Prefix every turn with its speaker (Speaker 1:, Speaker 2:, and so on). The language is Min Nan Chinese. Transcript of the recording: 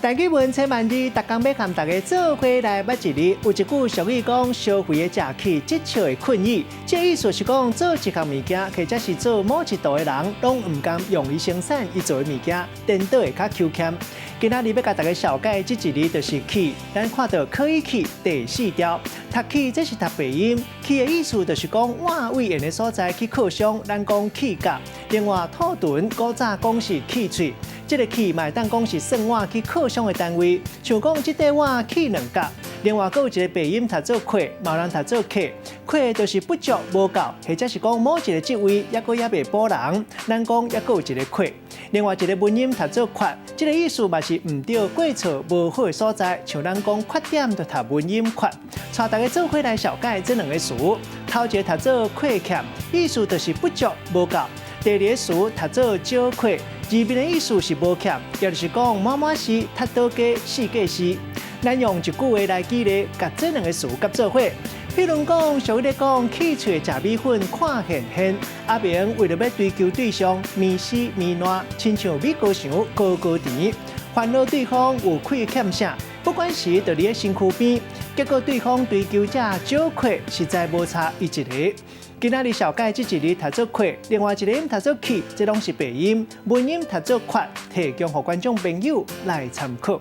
Speaker 1: 台語文千萬字，逐工欲佮大家做伙來捌一字。有一句俗語講，燒肥的食去，折笑的困椅。這意思是講，做一項物件，或者是做某一道的人，攏毋甘用伊生產伊做的物件，顛倒會較搝儉。今仔日欲共大家紹介這一字就是去，咱看著可以去第四條，讀去這是讀白音，去的意思就是講碗位緣的所在去叩傷，咱講去甲。另外，吐頓古早講是去喙，這个去嘛會當講是算碗去叩傷的單位，像講這塊碗去兩角。另外，閣有一个白音讀做缺，嘛有人讀做客，缺就是不足無夠，或者是講某一个職位猶閣猶未補人，咱講猶閣有一个缺。另外一个文音讀做缺，這个意思嘛是毋對、過錯、無好的所在，像咱講缺點就讀文音缺。帶大家做伙來紹介這兩个詞，頭一个讀做虧欠，意思就是不足無夠；第二个詞讀做少虧，字面的意思是無欠，也就是講滿滿是較倒加四過四。咱用一句話來舉例，共這兩个詞佮做伙。比如講，俗語咧講，去喙食米粉看現現。阿明為著欲追求對象，麵絲麵爛，親像米高腸高高甜，煩惱對方有虧欠啥，不管是佇咧身軀邊，結果對方追求者少虧，實在無差伊一个。今仔日紹介這一字讀做缺，另外一个音讀做去，這攏是白音，文音讀做缺，提供予觀眾朋友來參考。